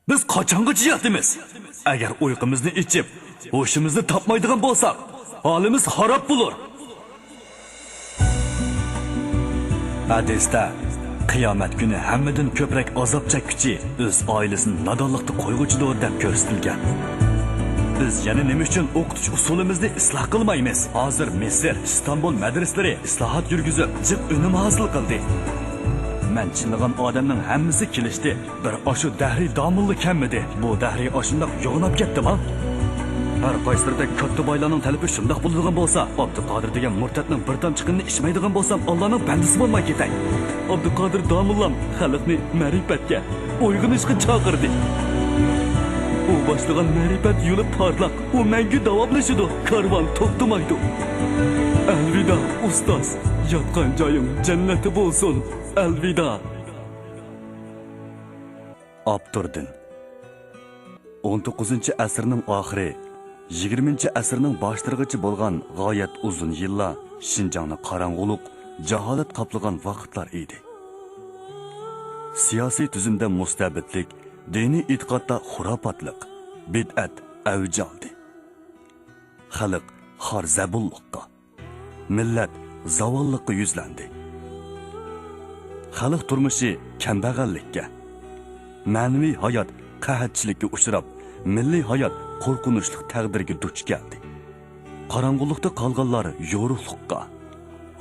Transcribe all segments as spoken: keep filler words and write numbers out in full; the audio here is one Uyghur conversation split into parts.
بىز قاچانغىچە ياتىمىز؟ ئەگەر ئۇيقۇمىزنى ئېچىپ، ھوشىمىزنى تاپمايدىغان بولساق، ھالىمىز خاراب بولۇر. ھەدىستە، قىيامەت كۈنى ھەممىدىن كۆپرەك ئازاب چەككۈچى ئۆز ئائىلىسىنى نادانلىقتا قويغۇچىدۇر، دەپ كۆرسىتىلگەن. بىز يەنە نېمە ئۈچۈن ئوقۇتۇش ئۇسۇلىمىزنى ئىسلاھ قىلمايمىز؟ ھازىر مىسىر، ئىستانبۇل مەدرىسىلىرى ئىسلاھات يۈرگۈزۈپ، جىق ئۈنۈم ھاسىل قىلدى. مەن چىللىغان ئادەمنىڭ ھەممىسى كېلىشتى. بىر ئاشۇ دەھرىي داموللا كەممىدى؟ بۇ دەھرىي ئاشۇنداق يوغىناپ كەتتىما؟ ھەر قايسىلىرىدەك كاتتا بايلارنىڭ تەلىپى شۇنداق بولىدىغان بولسا، ئابدۇقادىر دېگەن مۇرتەتنىڭ بىر تامچە قېنىنى ئىچمەيدىغان بولسام، ئاللانىڭ بەندىسى بولماي كېتەي. ئابدۇقادىر داموللام خەلقنى مەرىپەتكە، ئويغىنىشقا چاقىردى. ئۇ باشلىغان مەرىپەت يولى پارلاق، ئۇ مەڭگۈ داۋاملىشىدۇ. كارۋان توختىمايدۇ. ئەلۋىدا، ئۇستاز. ياتقان جايىڭ جەننەتتە بولسۇن. ئەلۋىدا. ئاپتوردىن. ئون توققۇزىنچى ئەسىرنىڭ ئاخىرى، يىگىرمىنچى ئەسىرنىڭ باشلىرىغىچە بولغان غايەت ئۇزۇن يىللار شىنجاڭنى قاراڭغۇلۇق، جاھالەت قاپلىغان ۋاقىتلار ئىدى. سىياسىي تۈزۈمدە مۇستەبىتلىك، دىنىي ئېتىقادتا خۇراپاتلىق، بىدئەت ئەۋج ئالدى. خەلق خار-زەبۇنلۇققا، مىللەت زاۋاللىققا يۈزلەندى. خەلق تۇرمۇشى كەمبەغەللىككە، مەنىۋى ھايات قەھەتچىلىككە ئۇچراپ، مىللىي ھايات قورقۇنچلۇق تەقدىرگە دۇچ كەلدى. قاراڭغۇلۇقتا قالغانلار يورۇقلۇققا،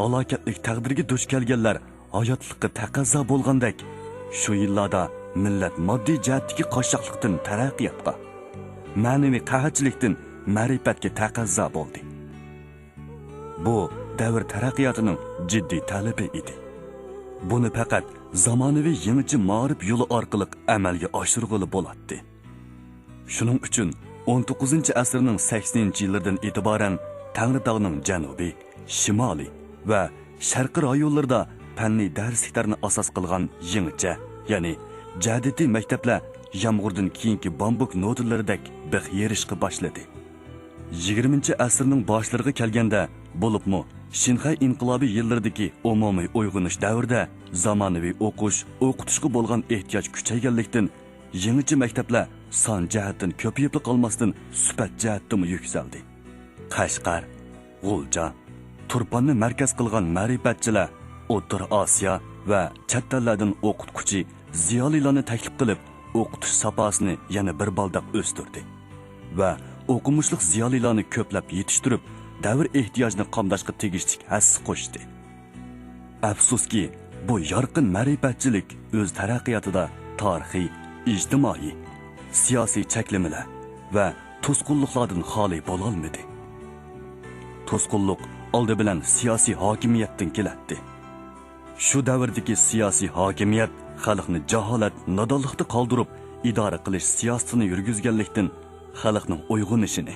ھالاكەتلىك تەقدىرگە دۇچ كەلگەنلەر ھاياتلىققا تەقەززا بولغاندەك، شۇ يىللاردا مىللەت ماددىي جەھەتتىكى قاششاقلىقتىن تەرەققىياتقا، مەنىۋى قەھەتچىلىكتىن مەرىپەتكە تەقەززا بولدى. بۇ دەۋر تەرەققىياتىنىڭ جىددىي تەلىپى ئىدى. بۇنى پەقەت زامانىۋى يېڭىچە مائارىپ يولى ئارقىلىق ئەمەلگە ئاشۇرغىلى بولاتتى. شۇنىڭ ئۈچۈن ئون توققۇزىنچى ئەسىرنىڭ سەكسىنىنچى يىللىرىدىن ئېتىبارەن تەڭرىتاغنىڭ جەنۇبىي، شىمالىي ۋە شەرقىي رايونلىرىدا پەننىي دەرسلىكلەرنى ئاساس قىلغان يېڭىچە، يەنى جەدىدىي مەكتەپلەر يامغۇردىن كېيىنكى بامبۇك نوتىلىرىدەك بىخ يېرىشقا باشلىدى. يىگىرمىنچى ئەسىرنىڭ باشلىرىغا كەلگەندە، بولۇپمۇ شىنخەي ئىنقىلابى يىللىرىدىكى ئومۇمىي ئويغىنىش دەۋرىدە زامانىۋى ئوقۇش، ئوقۇتۇشقا بولغان ئېھتىياج كۈچەيگەنلىكتىن، يېڭىچە مەكتەپلەر سان جەھەتتىن كۆپىيىپلا قالماستىن، سۈپەت جەھەتتىمۇ يۈكسەلدى. قەشقەر، غۇلجا، تۇرپاننى مەركەز قىلغان مەرىپەتچىلەر، ئوتتۇرا ئاسىيا ۋە چەت ئەللەردىن ئوقۇتقۇچى، زىيالىيلارنى تەكلىپ قىلىپ، ئوقۇتۇش ساپاسىنى يەنە بىر بالداق ئۆستۈردى ۋە ئوقۇمۇشلۇق زىيالىيلارنى كۆپلەپ يېتىشتۈرۈپ، دەۋر ئېھتىياجىنى قامداشقا تېگىشلىك ھەسسە قوشتى. ئەپسۇسكى، بۇ يارقىن مەرىپەتچىلىك ئۆز تەرەققىياتىدا تارىخىي، ئىجتىمائىي، سىياسىي چەكلىمىلەر ۋە توسقۇنلۇقلاردىن خالىي بولالمىدى. توسقۇنلۇق ئالدى بىلەن سىياسىي ھاكىمىيەتتىن كېلەتتى. شۇ دەۋردىكى سىياسىي ھاكىمىيەت خەلقنى جاھالەت، نادانلىقتا قالدۇرۇپ، ئىدارە قىلىش سىياسىتىنى يۈرگۈزگەنلىكتىن، خەلقنىڭ ئويغىنىشىنى،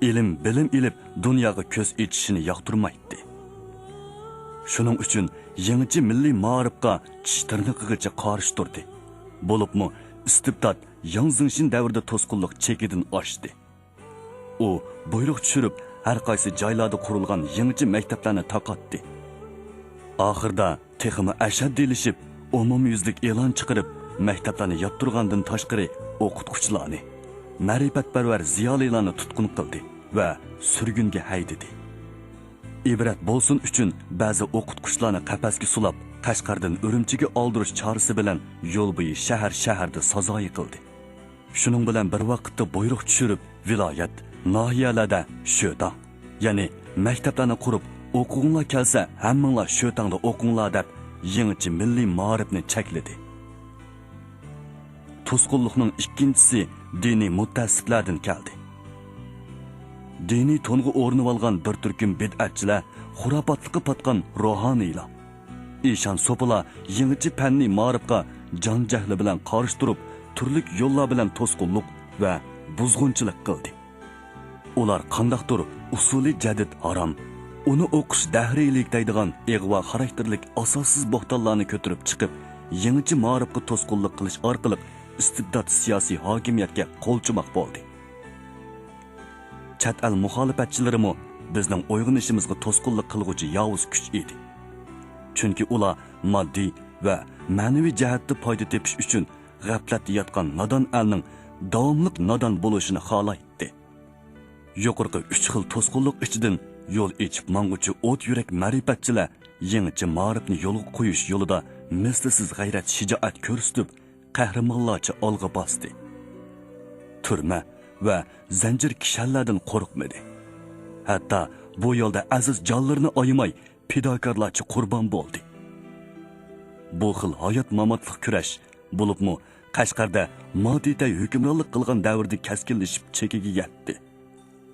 ئىلىم، بىلىم ئېلىپ، دۇنياغا كۆز ئېچىشىنى ياقتۇرمايتتى. شۇنىڭ ئۈچۈن يېڭىچە مىللىي مائارىپقا چىش تىرنىقىغىچە قارشى تۇردى. بولۇپمۇ ئىستىبدات ياڭ زېڭشىن دەۋرىدە توسقۇنلۇق چېكىدىن ئاشتى. ئۇ بۇيرۇق چۈشۈرۈپ، ھەر قايسى جايلاردا قۇرۇلغان يېڭىچە مەكتەپلەرنى تاقاتتى. ئاخىرىدا تېخىمۇ ئەشەددىيلىشىپ، ئومۇميۈزلۈك ئېلان چىقىرىپ، مەكتەپلەرنى ياپتۇرغاندىن تاشقىرى، ئوقۇتقۇچىلارنى، مەرىپەتپەرۋەر زىيالىيلارنى تۇتقۇن قىلدى ۋە سۈرگۈنگە ھەيدىدى. ئىبرەت بولسۇن ئۈچۈن بەزى ئوقۇتقۇچىلارنى قەپەسكە سولاپ، قەشقەردىن ئۈرۈمچىگە ئالدۇرۇش چارىسى بىلەن يول بويى شەھەر-شەھەردە سازايى قىلدى. شۇنىڭ بىلەن بىر ۋاقىتتا بۇيرۇق چۈشۈرۈپ، ۋىلايەت، ناھىيەلەردە شۆتاڭ، يەنى مەكتەپلەرنى قۇرۇپ، ئوقۇغۇڭلار كەلسە، ھەممىڭلار شۆتاڭدا ئوقۇڭلار، دەپ، يېڭىچە مىللىي مائارىپنى چەكلىدى. توسقۇنلۇقنىڭ ئىككىنچىسى دىنىي مۇتەئەسسىپلەردىن كەلدى. دىنىي تونغا ئورىنىۋالغان بىر تۈركۈم بىدئەتچىلەر، خۇراپاتلىققا پاتقان روھانىيلار، ئىشان سوپىلار يېڭىچە پەننىي مائارىپقا جان-جەھلى بىلەن قارشى تۇرۇپ، تۈرلۈك يوللار بىلەن توسقۇنلۇق ۋە بۇزغۇنچىلىق قىلدى. ئۇلار قانداقتۇر ئۇسۇلى جەدىد ھارام، ئۇنى ئوقۇش دەھرىيلىك دەيدىغان ئىغۋا خاراكتېرلىك ئاساسسىز بوھتانلارنى كۆتۈرۈپ چىقىپ، يېڭىچە مائارىپقا توسقۇنلۇق قىلىش ئارقىلىق ئىستىبدات سىياسىي ھاكىمىيەتكە قول چۇماق بولدى. چەت ئەل مۇخالىپەتچىلىرىمۇ بىزنىڭ ئويغىنىشىمىزغا توسقۇنلۇق قىلغۇچى ياۋۇز كۈچ ئىدى. چۈنكى ئۇلار ماددىي ۋە مەنىۋى جەھەتتە پايدا تېپىش ئۈچۈن غەپلەتتە ياتقان نادان ئەلنىڭ داۋاملىق نادان بولۇشىنى خالايتتى. يۇقىرىقى ئۈچ خىل توسقۇنلۇق ئىچىدىن يول ئېچىپ ماڭغۇچى ئوت يۈرەك مەرىپەتچىلەر يېڭىچە مائارىپنى يولغا قويۇش يولىدا مىسلىسىز غەيرەت-شىجائەت كۆرسىتىپ، قەھرىمانلارچە ئالغا باستى. تۈرمە ۋە زەنجىر كىشەنلەردىن قورقمىدى. ھەتتا بۇ يولدا ئەزىز جانلىرىنى ئايىماي، پىداكارلارچە قۇربان بولدى. بۇ خىل ھايات-ماماتلىق كۈرەش، بولۇپمۇ قەشقەردە ما تىتەي ھۆكۈمرانلىق قىلغان دەۋردە كەسكىنلىشىپ چېكىگە يەتتى.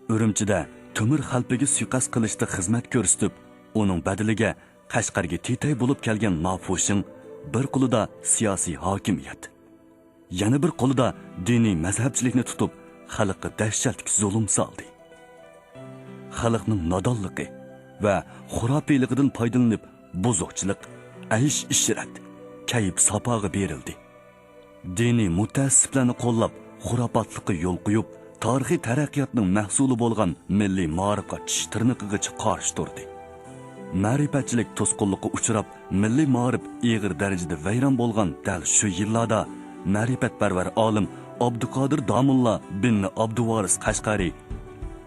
ئۈرۈمچىدە تۆمۈر خەلپىگە سۇيىقەست قىلىشتا خىزمەت كۆرسىتىپ، ئۇنىڭ بەدىلىگە قەشقەرگە تىتەي بولۇپ كەلگەن ما فۇشىڭ بىر قولىدا سىياسىي ھاكىمىيەت، يەنە بىر قولىدا دىنىي مەزھەپچىلىكنى تۇتۇپ، خەلققە دەھشەتلىك زۇلۇم سالدى. خەلقنىڭ نادانلىقى ۋە خۇراپىيلىقىدىن پايدىلىنىپ، بۇزۇقچىلىق، ئەيش-ئىشرەت، كەيپ-ساپاغا بېرىلدى. دىنىي مۇتەئەسسىپلەرنى قوللاپ، خۇراپاتلىققا يول قويۇپ، تارىخىي تەرەققىياتنىڭ مەھسۇلى بولغان مىللىي مائارىپقا چىش تىرنىقىغىچە قارشى تۇردى. مەرىپەتچىلىك توسقۇنلۇققا ئۇچراپ، مىللىي مائارىپ ئېغىر دەرىجىدە ۋەيران بولغان دەل شۇ يىللاردا مەرىپەتپەرۋەر ئالىم ئابدۇقادىر داموللا بىننى ئابدۇۋارىس قەشقەرى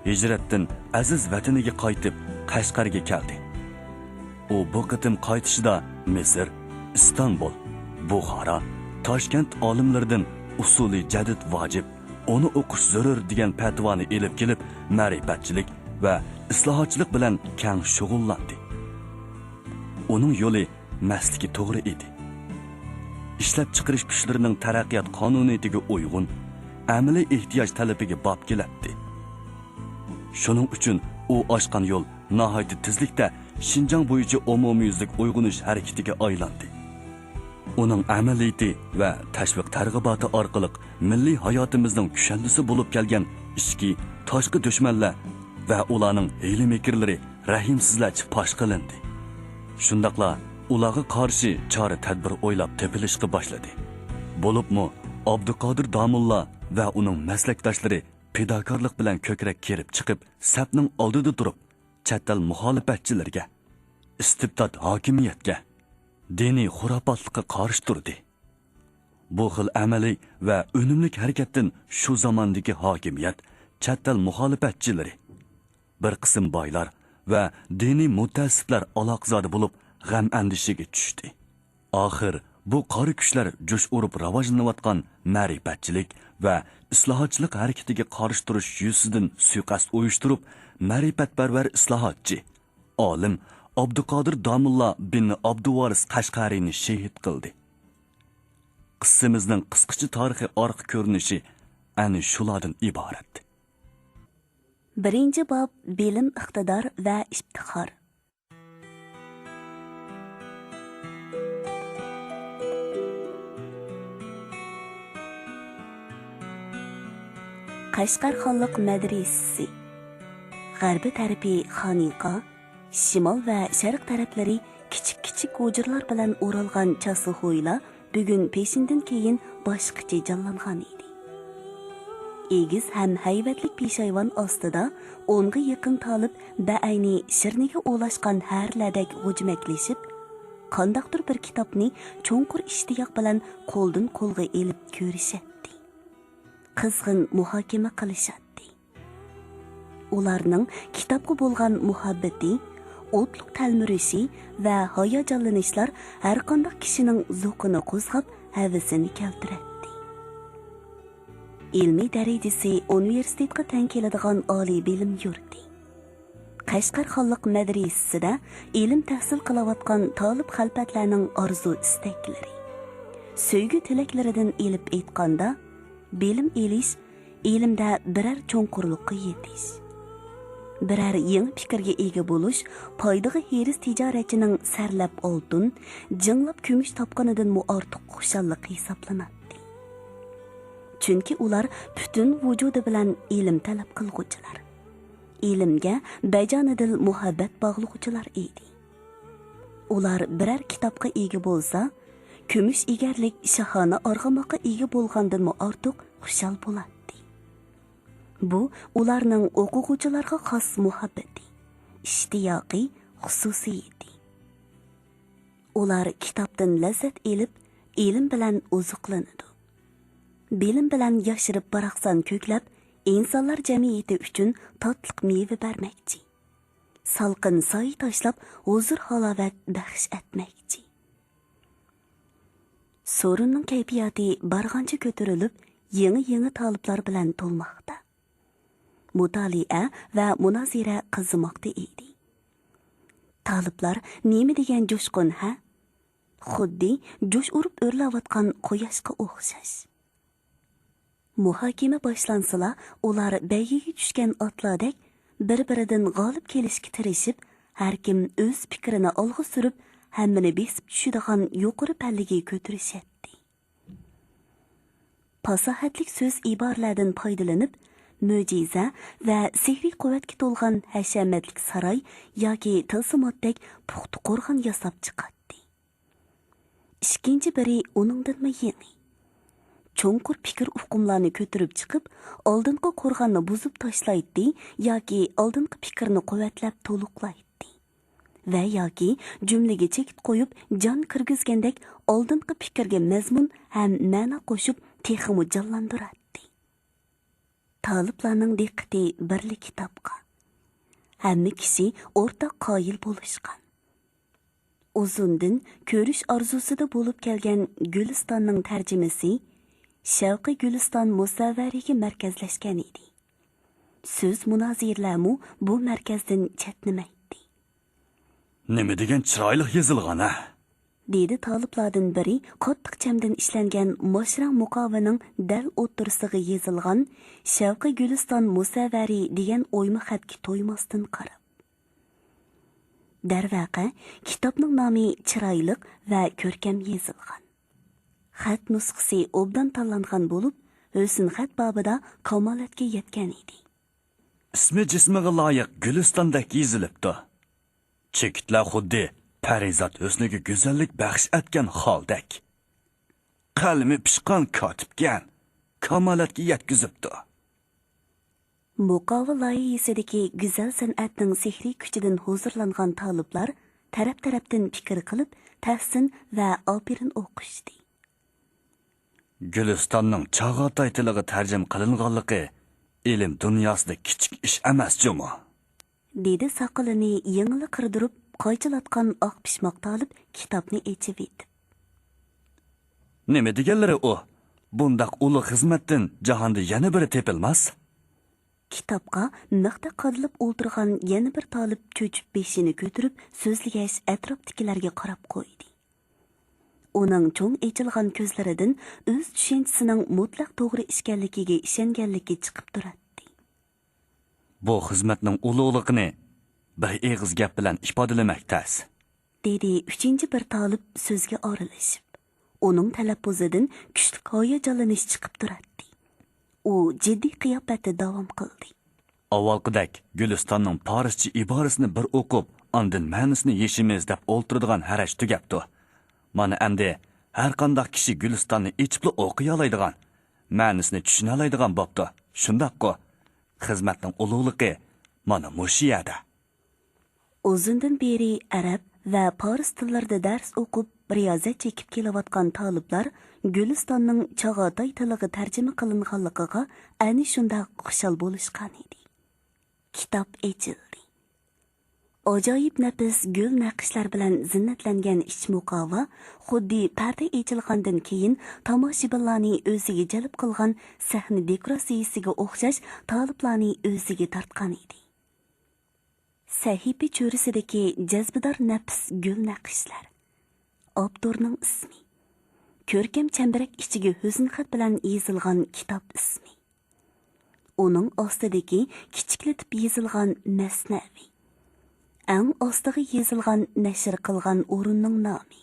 ھىجرەتتىن ئەزىز ۋەتىنىگە قايتىپ، قەشقەرگە كەلدى. ئۇ بۇ قېتىم قايتىشىدا مىسىر، ئىستانبۇل، بۇخارا، تاشكەنت ئالىملىرىدىن ئۇسۇلى جەدىد ۋاجىپ، ئۇنى ئوقۇش زۆرۈر دېگەن پەتىۋانى ئېلىپ كېلىپ، مەرىپەتچىلىك ۋە ئىسلاھاتچىلىق بىلەن كەڭ شۇغۇللاندى. ئۇنىڭ يولى مەستىكى توغرا ئىدى. ئىشلەپچىقىرىش كۈچلىرىنىڭ تەرەققىيات قانۇنىيىتىگە ئۇيغۇن، ئەمەلىي ئېھتىياج تەلىپىگە باب كېلەتتى. شۇنىڭ ئۈچۈن ئۇ ئاچقان يول ناھايىتى تېزلىكتە شىنجاڭ بويىچە ئومۇميۈزلۈك ئويغىنىش ھەرىكىتىگە ئايلاندى. ئۇنىڭ ئەمەلىيىتى ۋە تەشۋىق تەرغىباتى ئارقىلىق مىللىي ھاياتىمىزنىڭ كۈشەندىسى بولۇپ كەلگەن ئىچكى، تاشقى دۈشمەنلەر ۋە ئۇلارنىڭ ھىيلە-مىكىرلىرى رەھىمسىزلەرچە پاش قىلىندى. شۇنداقلا ئۇلارغا قارشى چارە-تەدبىر ئويلاپ تېپىلىشقا باشلىدى. بولۇپمۇ ئابدۇقادىر داموللا ۋە ئۇنىڭ مەسلەكداشلىرى پىداكارلىق بىلەن كۆكرەك كېرىپ چىقىپ، سەپنىڭ ئالدىدا تۇرۇپ، چەت ئەل مۇخالىپەتچىلىرىگە، ئىستىبدات ھاكىمىيەتكە، دىنىي خۇراپاتلىققا قارشى تۇردى. بۇ خىل ئەمەلىي ۋە ئۈنۈملۈك ھەرىكەتتىن شۇ زاماندىكى ھاكىمىيەت، چەت ئەل مۇخالىپەتچىلىرى، بىر قىسىم بايلار ۋە دىنىي مۇتەئەسسىپلەر ئالاقىزادە بولۇپ، غەم-ئەندىشىگە چۈشتى. ئاخىر بۇ قارا كۈچلەر جۇش ئۇرۇپ راۋاجلىنىۋاتقان مەرىپەتچىلىك ۋە ئىسلاھاتچىلىق ھەرىكىتىگە قارشى تۇرۇش يۈزىسىدىن سۇيىقەست ئۇيۇشتۇرۇپ، مەرىپەتپەرۋەر ئىسلاھاتچى، ئالىم ئابدۇقادىر داموللا بىن ئابدۇۋارىس قەشقەرىنى شېھىت قىلدى. قىسسىمىزنىڭ قىسقىچە تارىخىي ئارقا كۆرۈنۈشى ئەنە شۇلاردىن ئىبارەت. بىرىنچى باب، بىلىم، ئىقتىدار ۋە ئىپتىخار. قەشقەر خانلىق مەدرىسىسى. غەربىي تەرىپى خانىقا، شىمال ۋە شەرق تەرەپلىرى كىچىك-كىچىك ھۇجرىلار بىلەن ئورالغان چاسا ھويلا بۈگۈن پېشىندىن كېيىن باشقىچە جانلانغان ئىدى. ئېگىز ھەم ھەيۋەتلىك پېشايۋان ئاستىدا ئونغا يېقىن تالىپ بەئەينى شىرنىگە ئولاشقان ھەرىلەردەك غۇجمەكلىشىپ، قانداقتۇر بىر كىتابنى چوڭقۇر ئىشتىياق بىلەن قولدىن قولغا ئېلىپ كۆرۈشەتتى. قىزغىن مۇھاكىمە قىلىشاتتى. ئۇلارنىڭ كىتابقا بولغان مۇھەببىتى، ئوتلۇق تەلمۈرۈشى ۋە ھاياجانلىنىشلار ھەرقانداق كىشىنىڭ زوقىنى قوزغاپ، ھەۋىسىنى كەلتۈرەتتى. ئىلمىي دەرىجىسى ئۇنىۋېرسىتېتقا تەڭ كېلىدىغان ئالىي بىلىم يۇرتى. قەشقەر خانلىق مەدرىسىسىدە ئىلىم تەھسىل قىلىۋاتقان تالىپ خەلپەتلەرنىڭ ئارزۇ-ئىستەكلىرى، سۆيگۈ-تىلەكلىرىدىن ئېلىپ ئېيتقاندا، بىلىم ئېلىش، ئىلىمدە بىرەر چوڭقۇرلۇققا يېتىش، بىرەر يېڭى پىكىرگە ئىگە بولۇش پايدىغا ھېرىس تىجارەتچىنىڭ سەرلەپ ئالتۇن، جىڭلاپ كۈمۈش تاپقىنىدىنمۇ ئارتۇق خۇشاللىق ھېسابلىناتتى. چۈنكى ئۇلار پۈتۈن ۋۇجۇدى بىلەن ئىلىم تەلەپ قىلغۇچىلار، ئىلىمگە بەجانىدىل مۇھەببەت باغلىغۇچىلار ئىدى. ئۇلار بىرەر كىتابقا ئىگە بولسا، كۈمۈش ئېگەرلىك شاھانە ئارغىماققا ئىگە بولغاندىنمۇ ئارتۇق خۇشال بولاتتى. بۇ ئۇلارنىڭ ئوقۇغۇچىلارغا خاس مۇھەببىتى، ئىشتىياقى، خۇسۇسىيىتى. ئۇلار كىتابتىن لەززەت ئېلىپ، ئىلىم بىلەن ئوزۇقلىنىدۇ. بىلىم بىلەن ياشىرىپ باراقسان كۆكلەپ، ئىنسانلار جەمئىيىتى ئۈچۈن تاتلىق مېۋە بەرمەكچى. سالقىن سايە تاشلاپ، ھۇزۇر-ھالاۋەت بەخش ئەتمەكچى. سورۇننىڭ كەيپىياتى بارغانچە كۆتۈرۈلۈپ، يېڭى-يېڭى تالىپلار بىلەن تولماقتا. مۇتالىئە ۋە مۇنازىرە قىزىماقتا ئىدى. تالىپلار نېمە دېگەن جۇشقۇن، ھە؟ خۇددى جۇش ئۇرۇپ ئۆرلەۋاتقان قۇياشقا ئوخشاش. مۇھاكىمە باشلانسىلا، ئۇلار بەيگىگە چۈشكەن ئاتلاردەك بىر-بىرىدىن غالىب كېلىشكە تىرىشىپ، ھەركىم ئۆز پىكرىنى ئالغا سۈرۈپ، ھەممىنى بېسىپ چۈشىدىغان يۇقىرى پەللىگە كۆتۈرۈشەتتى. پاساھەتلىك سۆز-ئىبارىلەردىن پايدىلىنىپ، مۆجىزە ۋە سېھرىي قۇۋۋەتكە تولغان ھەشەمەتلىك ساراي ياكى تىلسىماتتەك پۇختا قورغان ياساپ چىقاتتى. ئىككىنچى بىرى ئۇنىڭدىنمۇ يېڭى. چوڭقۇر پىكىر ئۇقۇملارنى كۆتۈرۈپ چىقىپ، ئالدىنقى قورغاننى بۇزۇپ تاشلايتتى ياكى ئالدىنقى پىكىرنى قۇۋۋەتلەپ تولۇقلايتتى. ۋە ياكى جۈملىگە چېكىت قويۇپ، جان كىرگۈزگەندەك ئالدىنقى پىكىرگە مەزمۇن ھەم مەنە قوشۇپ، تېخىمۇ جانلاندۇراتتى. تالىپلارنىڭ دىققىتى بىرلا كىتابقا. ھەممە كىشى ئورتاق قايىل بولۇشقان. ئۇزۇندىن كۆرۈش ئارزۇسىدا بولۇپ كەلگەن گۈلىستاننىڭ تەرجىمىسى شەۋقى گۈلىستان مۇسەۋۋەرىگە مەركەزلەشكەن ئىدى. سۆز مۇنازىرىلەرمۇ بۇ مەركەزدىن چەتنىمەيتتى. نېمە دېگەن چىرايلىق يېزىلغان، ھە؟ دېدى تالىپلاردىن بىرى قاتتىق چەمدىن ئىشلەنگەن ماشرەڭ مۇقاۋىنىڭ دەل ئوتتۇرىسىغا يېزىلغان شەۋقى گۈلىستان مۇسەۋۋەرى دېگەن ئويما خەتكە تويماستىن قاراپ. دەرۋەقە، كىتابنىڭ نامى چىرايلىق ۋە كۆركەم يېزىلغان. خەت نۇسخىسى ئوبدان تاللانغان بولۇپ، ھۆسن خەت بابىدا كامالەتكە يەتكەن ئىدى. ئىسمى جىسمىغا لايىق گۈلىستاندەك يېزىلىپتۇ. چېكىتلەر خۇددى پەرىزات ھۆسنىگە گۈزەللىك بەخش ئەتكەن خالدەك. قەلىمى پىشقان كاتىپكەن، كامالەتكە يەتكۈزۈپتۇ. مۇقاۋا لايىھىسىدىكى گۈزەل سەنئەتنىڭ سېھرىي كۈچىدىن ھۇزۇرلانغان تالىپلار تەرەپ-تەرەپتىن پىكىر قىلىپ، تەھسىن ۋە ئاپىرىن ئوقۇشتى. گۈلىستاننىڭ چاغاتاي تىلىغا تەرجىمە قىلىنغانلىقى ئىلىم دۇنياسىدا كىچىك ئىش ئەمەس جۇمۇ. دېدى ساقىلىنى يېڭىلا قىردۇرۇپ قايچىلاتقان ئاق پىشماق تالىپ كىتابنى ئېچىۋېتىپ. نېمە دېگەنلىرى ئۇ؟ بۇنداق ئۇلۇغ خىزمەتتىن جاھاندا يەنە بىرى تېپىلماس. كىتابقا مىختەك قادىلىپ ئولتۇرغان يەنە بىر تالىپ چۆچۈپ بېشىنى كۆتۈرۈپ سۆزلىگەچ ئەتراپتىكىلەرگە قاراپ قويدى. ئۇنىڭ چوڭ ئېچىلغان كۆزلىرىدىن ئۆز چۈشەنچىسىنىڭ مۇتلەق توغرا ئىكەنلىكىگە ئىشەنگەنلىكى چىقىپ تۇراتتى. بۇ خىزمەتنىڭ ئۇلۇغلۇقىنى بىر ئېغىز گەپ بىلەن ئىپادىلىمەك تەس. دېدى ئۈچىنچى بىر تالىپ سۆزگە ئارىلىشىپ. ئۇنىڭ تەلەپپۇزىدىن كۈچلۈك ھاياجانلىنىش چىقىپ تۇراتتى. ئۇ جىددىي قىياپەتتە داۋام قىلدى. ئاۋۋالقىدەك گۈلىستاننىڭ پارسچە ئىبارىسىنى بىر ئوقۇپ، ئاندىن مەنىسىنى يېشىمىز دەپ ئولتۇرىدىغان ھەرەج تۈگەپتۇ. مانا ئەمدى ھەرقانداق كىشى گۈلىستاننى ئېچىپلا ئوقۇيالايدىغان، مەنىسىنى چۈشىنەلەيدىغان بوپتۇ. شۇنداققۇ؟ خىزمەتنىڭ ئۇلۇغلۇقى مانا مۇشۇ يەردە. ئۇزۇندىن بېرى ئەرەب ۋە پارس تىللىرىدا دەرس ئوقۇپ، رىيازەت چېكىپ كېلىۋاتقان تالىپلار گۈلىستاننىڭ چاغاتاي تىلىغا تەرجىمە قىلىنغانلىقىغا ئەنە شۇنداق خۇشال بولۇشقانىدى. كىتاب ئېچىلدى. ئاجايىپ نەپىس گۈل نەقىشلەر بىلەن زىننەتلەنگەن ئىچ مۇقاۋا خۇددى پەردە ئېچىلغاندىن كېيىن تاماشىبىنلارنى ئۆزىگە جەلپ قىلغان سەھنە دېكوراتسىيىسىگە ئوخشاش تالىپلارنى ئۆزىگە تارتقان ئىدى. سەھىپە چۆرىسىدىكى جەزبىدار نەپىس گۈل نەقىشلەر. ئاپتورنىڭ ئىسمى. كۆركەم چەمبىرەك ئىچىگە ھۆسن خەت بىلەن يېزىلغان كىتاب ئىسمى. ئۇنىڭ ئاستىدىكى كىچىكلىتىپ يېزىلغان مەسنەۋى. ئەڭ ئاستىغا يېزىلغان نەشر قىلغان ئورۇننىڭ نامى.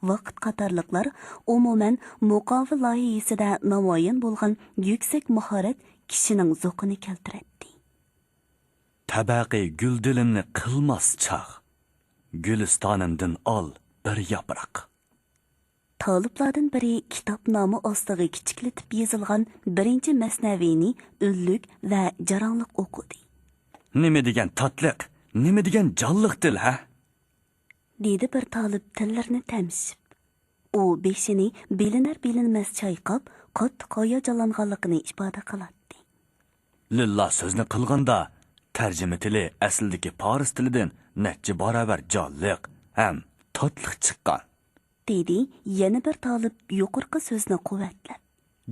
ۋاقىت قاتارلىقلار ئومۇمەن مۇقاۋا لايىھىسىدە نامايان بولغان يۈكسەك ماھارەت كىشىنىڭ زوقىنى كەلتۈرەتتى. تەبەقى گۈلدىلىمنى قىلماس چاغ، گۈلىستانىمدىن ئال بىر ياپراق. تالىپلاردىن بىرى كىتاب نامى ئاستىغا كىچىكلىتىپ يېزىلغان بىرىنچى مەسنەۋىنى ئۈنلۈك ۋە جاراڭلىق ئوقۇدى. نېمە دېگەن تاتلىق، نېمە دېگەن جانلىق تىل، ھە؟ دېدى بىر تالىپ تىللىرىنى تەمشىپ. ئۇ بېشىنى بىلىنەر-بىلىنمەس چايقاپ، قاتتىق ھاياجانلانغانلىقىنى ئىپادە قىلاتتى. لىللا سۆزنى قىلغاندا، تەرجىمە تىلى ئەسلىدىكى پارس تىلىدىن نەچچە باراۋەر جانلىق ھەم تاتلىق چىققان. دېدى يەنە بىر تالىپ يۇقىرىقى سۆزنى قۇۋۋەتلەپ.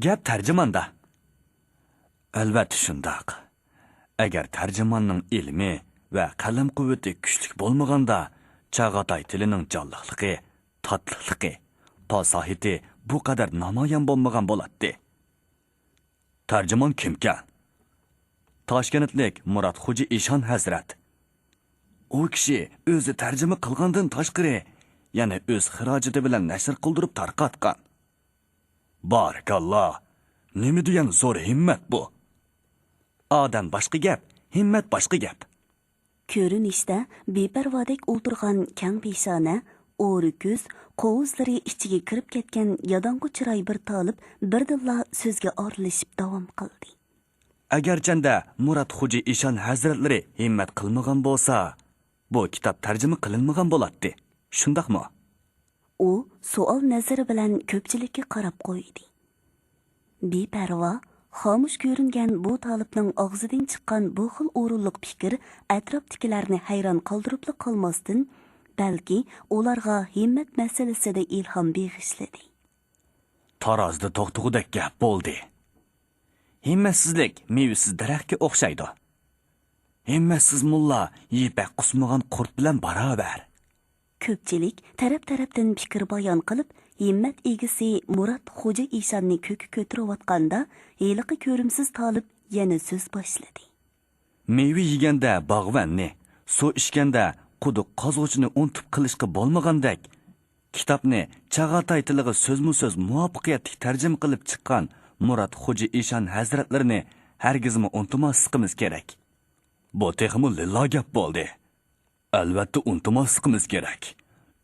گەپ تەرجىماندا. ئەلۋەتتە شۇنداق. ئەگەر تەرجىماننىڭ ئىلمى ۋە قەلەم قۇۋۋىتى كۈچلۈك بولمىغاندا، چاغاتاي تىلىنىڭ جانلىقلىقى، تاتلىقلىقى، پاساھىتى بۇ قەدەر نامايان بولمىغان بولاتتى. تەرجىمان كىمكەن؟ تاشكەنتلىك مۇرات خوجا ئىشان ھەزرەت. ئۇ كىشى ئۆزى تەرجىمە قىلغاندىن تاشقىرى، يەنە ئۆز خىراجىتى بىلەن نەشر قىلدۇرۇپ تارقاتقان. بارىكاللا! نېمە دېگەن زور ھىممەت بۇ! ئادەم باشقا گەپ، ھىممەت باشقا گەپ. كۆرۈنۈشتە بىپەرۋادەك ئولتۇرغان كەڭ پېشانە، ئورا كۆز، قوۋۇزلىرى ئىچىگە كىرىپ كەتكەن ياداڭغۇ چىراي بىر تالىپ بىردىنلا سۆزگە ئارىلىشىپ داۋام قىلدى. ئەگەرچەندە مۇرات خوجا ئىشان ھەزرەتلىرى ھىممەت قىلمىغان بولسا، بۇ كىتاب تەرجىمە قىلىنمىغان بولاتتى. شۇنداقمۇ؟ ئۇ سوئال نەزىرى بىلەن كۆپچىلىككە قاراپ قويدى. بىپەرۋا، خامۇش كۆرۈنگەن بۇ تالىپنىڭ ئاغزىدىن چىققان بۇ خىل ئورۇنلۇق پىكىر ئەتراپتىكىلەرنى ھەيران قالدۇرۇپلا قالماستىن، بەلكى ئۇلارغا ھىممەت مەسىلىسىدە ئىلھام بېغىشلىدى. تارازىدا توختىغۇدەك گەپ بولدى. ھىممەتسىزلىك مېۋىسىز دەرەخكە ئوخشايدۇ. ھىممەتسىز موللا يىپەك قۇسمىغان قۇرت بىلەن باراۋەر. كۆپچىلىك تەرەپ-تەرەپتىن پىكىر بايان قىلىپ، ھىممەت ئىگىسى مۇرات خوجا ئىشاننى كۆككە كۆتۈرۈۋاتقاندا، ھېلىقى كۆرۈمسىز تالىپ يەنە سۆز باشلىدى. مېۋە يېگەندە باغۋەننى، سۇ ئىچكەندە قۇدۇق قازغۇچىنى ئۇنتۇپ قېلىشقا بولمىغاندەك، كىتابنى چاغاتاي تىلىغا سۆزمۇ سۆز مۇۋەپپەقىيەتلىك تەرجىمە قىلىپ چىققان مۇرات خوجا ئىشان ھەزرەتلىرىنى ھەرگىزمۇ ئۇنتۇماسلىقىمىز كېرەك. بۇ تېخىمۇ لىللا گەپ بولدى. ئەلۋەتتە ئۇنتۇماسلىقىمىز كېرەك.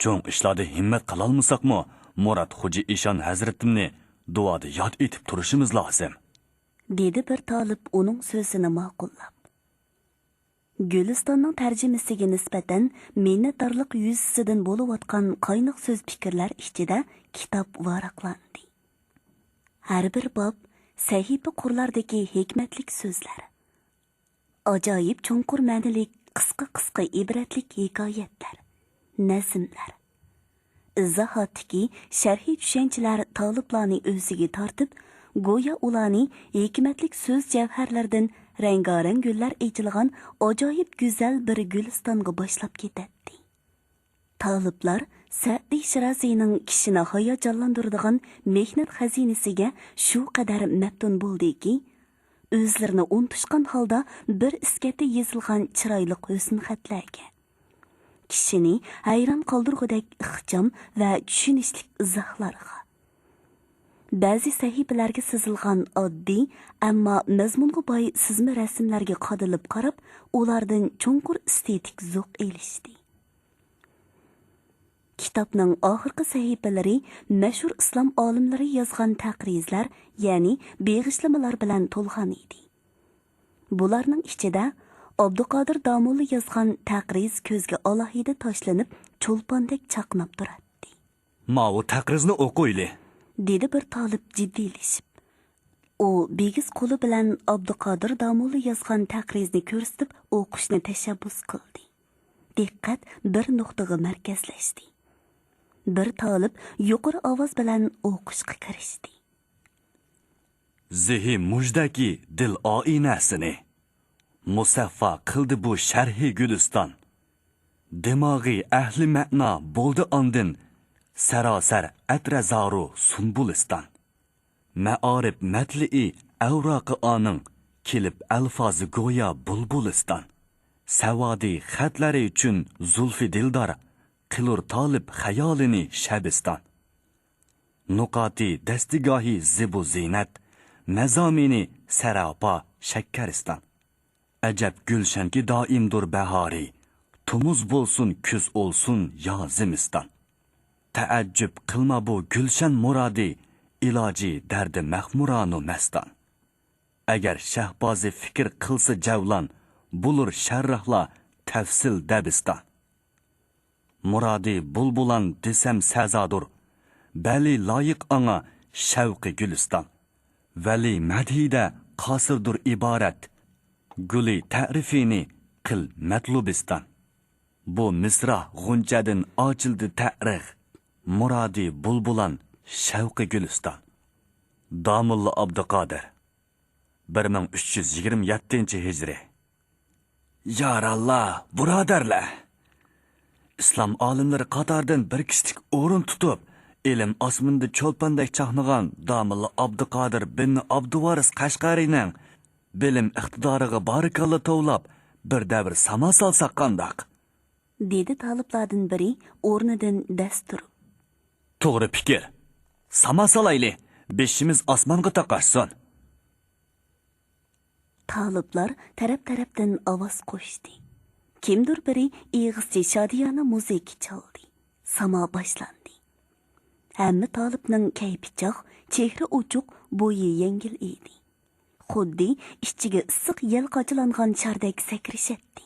چوڭ ئىشلاردا ھىممەت قىلالمىساقمۇ، مۇرات خوجا ئىشان ھەزرىتىمنى دۇئادا ياد ئېتىپ تۇرۇشىمىز لازىم. دېدى بىر تالىپ ئۇنىڭ سۆزىنى ماقۇللاپ. گۈلىستاننىڭ تەرجىمىسىگە نىسبەتەن مىننەتدارلىق يۈزىسىدىن بولۇۋاتقان قايناق سۆز پىكىرلەر ئىچىدە كىتاب ۋاراقلاندى. ھەر بىر باب، سەھىپە قۇرلاردىكى ھېكمەتلىك سۆزلەر. ئاجايىپ چوڭقۇر مەنىلىك قىسقا-قىسقا ئىبرەتلىك ھېكايەتلەر، نەزملەر. ئىزاھاتتىكى شەرھىي چۈشەنچىلەر تالىپلارنى ئۆزىگە تارتىپ، گويا ئۇلارنى ھېكمەتلىك سۆز جەۋھەرلىرىدىن رەڭگارەڭ گۈللەر ئېچىلغان ئاجايىپ گۈزەل بىر گۈلىستانغا باشلاپ كېتەتتى. تالىپلار سەئدى شىرازىنىڭ كىشىنى ھاياجانلاندۇرىدىغان مېھنەت خەزىنىسىگە شۇ قەدەر مەپتۇن بولدىكى، ئۆزلىرىنى ئۇنتۇشقان ھالدا بىر ئىسكەتتە يېزىلغان چىرايلىق ھۆسن خەتلەرگە، كىشىنى ھەيران قالدۇرغۇدەك ئىخچام ۋە چۈشىنىشلىك ئىزاھلارغا، بەزى سەھىپىلەرگە سىزىلغان ئاددىي، ئەمما مەزمۇنغا باي سىزما رەسىملەرگە قادىلىپ قاراپ، ئۇلاردىن چوڭقۇر ئېستېتىك زوق ئېلىشتى. كىتابنىڭ ئاخىرقى سەھىپىلىرى مەشھۇر ئىسلام ئالىملىرى يازغان تەقرىزلەر، يەنى بېغىشلىمىلار بىلەن تولغان ئىدى. بۇلارنىڭ ئىچىدە ئابدۇقادىر داموللا يازغان تەقرىز كۆزگە ئالاھىدە تاشلىنىپ، چولپاندەك چاقناپ تۇراتتى. ماۋۇ تەقرىزنى ئوقۇيلى، دېدى بىر تالىپ جىددىيلىشىپ. ئۇ بىگىز قولى بىلەن ئابدۇقادىر داموللا يازغان تەقرىزنى كۆرسىتىپ ئوقۇشنى تەشەببۇس قىلدى. دىققەت بىر نۇقتىغا مەركەزلەشتى. بىر تالىپ يۇقىرى ئاۋاز بىلەن ئوقۇشقا كىرىشتى. زېھى مۇژدەكى دىل ئائىنەسىنى، مۇسەففا قىلدى بۇ شەرھى گۈلىستان. دىماغى ئەھلى مەنا بولدى ئاندىن، سەراسەر ئەترەزارۇ سۇنبۇلىستان. مەئارىپ مەتلىئى ئەۋراقى ئانىڭ، كېلىپ ئەلفازى گويا بۇلبۇلىستان. سەۋادى خەتلەرى ئۈچۈن زۇلفى دىلدار، قىلۇر تالىپ خىيالىنى شەبىستان. نۇقاتى دەستىگاھى زىبۇ زىننەت، مەزامىنى سەراپا شەككەرىستان. ئەجەب گۈلشەنكى دائىمدۇر بەھارى، تومۇز بولسۇن، كۈز ئولسۇن يا زىمىستان. تەئەججۈپ قىلما بۇ گۈلشەن مۇرادى، ئىلاجى دەردى مەخمۇرانۇ مەستان. ئەگەر شەھبازى فىكىر قىلسا جەۋلان، بولۇر شەرراھلار تەفسىل دەبىستان. مۇرادى بۇلبۇلان دېسەم سەزادۇر، بەلى لايىق ئاڭا شەۋقى گۈلىستان. ۋەلى مەدھىدە قاسىردۇر ئىبارەت، گۈلى تەرىفىنى قىل مەتلۇبىستان. بۇ مىسرا غۇنچەدىن ئاچىلدى تەرىغ، مۇرادى بۇلبۇلان، شەۋقى گۈلىستان. داموللا ئابدۇقادىر، بىر مىڭ ئۈچ يۈز يىگىرمە يەتتىنچى ھىجرىي. ياراللا، بۇرادەرلەر! ئىسلام ئالىملىرى قاتارىدىن بىر كىشىلىك ئورۇن تۇتۇپ، ئىلىم ئاسمىنىدا چولپاندەك چاقنىغان داموللا ئابدۇقادىر بىن ئابدۇۋارىس قەشقەرىنىڭ بىلىم ئىقتىدارىغا بارىكاللا توۋلاپ، بىر دەۋر ساما سالساق قانداق؟ دېدى تالىپلاردىن بىرى ئورنىدىن دەس تۇرۇپ. توغرا پىكىر. ساما سالايلى، بېشىمىز ئاسمانغا تاقاشسۇن. تالىپلار تەرەپ-تەرەپتىن ئاۋاز قوشتى. كىمدۇر بىرى ئېغىزچە شادىيانە مۇزىكا چالدى. ساما باشلاندى. ھەممە تالىپنىڭ كەيپى چاغ، چېھرى ئوچۇق، بويى يەڭگىل ئىدى. خۇددى ئىچىگە ئىسسىق يەل قاچىلانغان شاردەك سەكرىشەتتى.